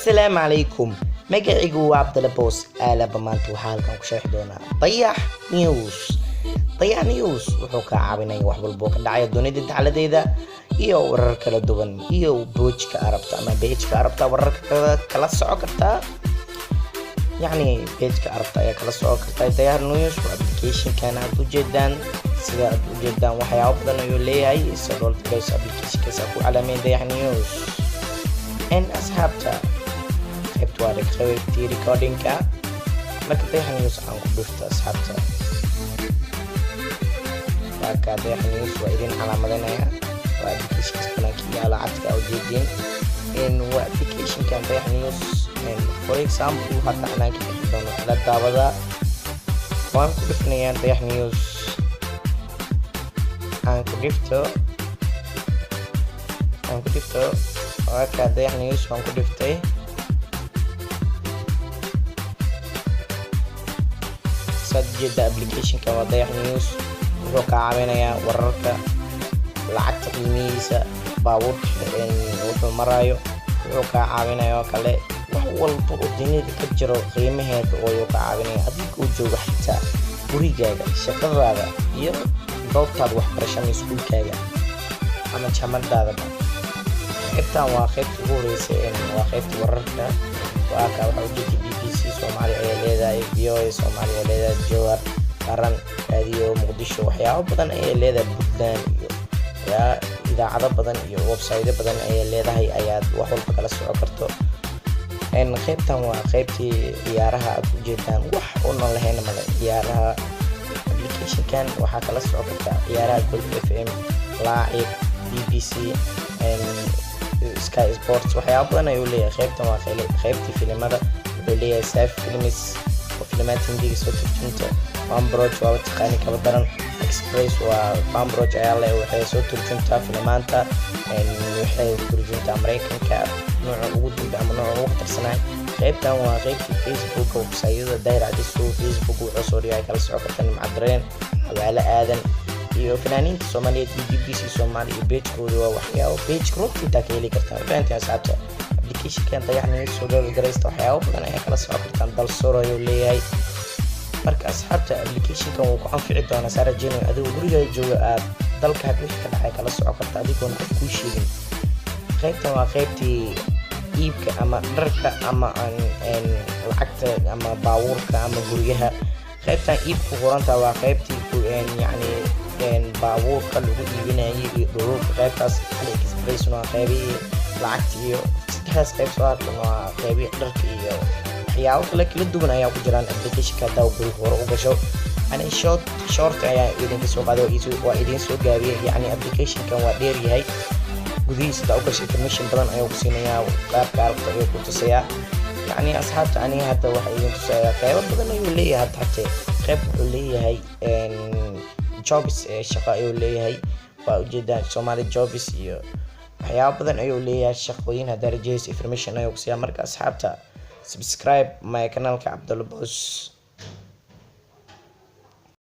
Assalaamu calaykum. Magacaygu waa Cabdalla Boos. Aalaba maanta waxaa halkan ku sharxi doonaa Dayax News. Dayax News wuxuu kaa caawinaya wax walbo ka dhacaya dunida dacaladeeda iyo warar kala duwan iyo boojka arabta ama page-ka arabta wararka kala soco kartaa, yacni page-ka arabta ayaa kala soco kartaa. Dayax News waa applicationkan aad ujeedaan. Sida aad ujeedaan, waxyaabo badan ayuu leeyahay, isagoo applicationkaas ku calaameyn Dayax News. N asxaabta, qaybta waa qaybtii recordingka. Marka Dayax News aan ku dhufto, asxaabta, waa kaa Dayax News, waa idin calaamadinaya. Waa applicationkaas banaanka yaala cadka aa ujeediin. Waa applicationkan Dayax News. For example, hadda anaanka bixi doono la daawada. Waan ku dhufinayaa Dayax News, aan ku dhifto, aan ku dhifto. Waa kaa Dayax News, waan ku dhiftay. Saad ujeeda, applicationka waa Dayax News. Wuxuu kaa caawinayaa wararka, lacagta qiimihiisa, baabuurka wuxuu maraayo. Wuxuu kaa caawinaya oo kale wax walba oo dunida ka jiro qiimaheeda ayuu ka caawinaya, adigoo jooga xitaa gurigaaga, shaqadaada iyo goobtaada waxbarasho ama iskuulkaaga ama jaamacadaadaba. Qaybtan waa qaybta ugu horeysa, waa qaybta wararka. Waa ka waxaa ujeeda BBC Soomaaliya ayaa leedahay, VOA Soomaaliya ayaa leedahay, Jowhar, Qaran, Raadiyo Muqdisho, waxyaabo badan ayay leedahay, Puntland iyo yaa idaacado badan iyo website badan ayay leedahay, ayaad wax walba kala soco karto. Qaybtan waa qaybtii ciyaaraha. Aad ujeedaan, wax unan lahayn male ciyaaraha. Applicationkan waxaa kala soco kartaa ciyaaraha, Golf FM, Laacib, BBC, Sky Sports, waxyaaba badan ayuu leeyahay. Qaybtan waa qaybtii filimada. Wuxuu leeyahay Saaf Films oo filimaanta Hindiga soo turjunta. Fambroj waa taqaani, kaba daran. Express waa Fambroj ayaa leh, waxay soo turjuntaa filimaanta, waxay turjuntaa Mareykanka nooca ugu dambe ama nooca ugu khatarsanay. Qaybtan waa qaybtii Facebook, websayada Daahir Cadiso. Facebook wuxuu soo dhigay kala soco karta, Nimcadareen, Xawaale Aadan iyo fanaaniinta Soomaaliyeed iyo BBC Soomaali iyo page-kooda. Waa waxyaabo page-ka runta intaa ka heli kartaan. Fahantiin, asxaabta? Applicationkan Dayaxna soo garaysta, waxyaabo badan ayaa kala soco kartaan. Dalsor ayuu leeyahay. Marka asxaabta, applicationkan wuu ku anfici doonaa, saa rajeynayo. Adigoo gurigaa jooga aad dalka wixii ka dhacay kala soco karta adigoon qof kuu sheegin. Qaybtan waa qaybtii iibka ama dharka ama lacagta ama baabuurka ama guryaha. Qaybtan iibku qoranta waa qaybtii, yacni, baabuurka lagu iibinayay iyo dhululka. Qaybtaas AliExpress waa qaybihii lacagta iyo saddexdaas qayb soo hartan waa qaybihii dharka iyo waxyaabo kale kala duwan ayaa ku jiraan applicationka. Haddaa guri hore u gasho, yani short short ayaa idinka soo qaaday, waa idin soo gaabiyey. Yacni applicationkan waa dheer yahay. Gudihiisa hadaa u gasho, information badan ayuu ku siinayaa, qaabka aragta ayuu ku tusayaa. Yacni asxaabta, aniga hadda waxa idin tusayaa qeybo badan ayuu leeyahay. Hadda hatee qeyb wuxuu leeyahay jobs, ee shaqo ayuu leeyahay. Waa ujeedaan, Somali jobs iyo waxyaabo badan ayuu leeyahay, shaqooyin haddaa rajeyso information ayuu kusiiyaa. Marka asxaabta, subscribe my kanaalka Cabdulla Boos.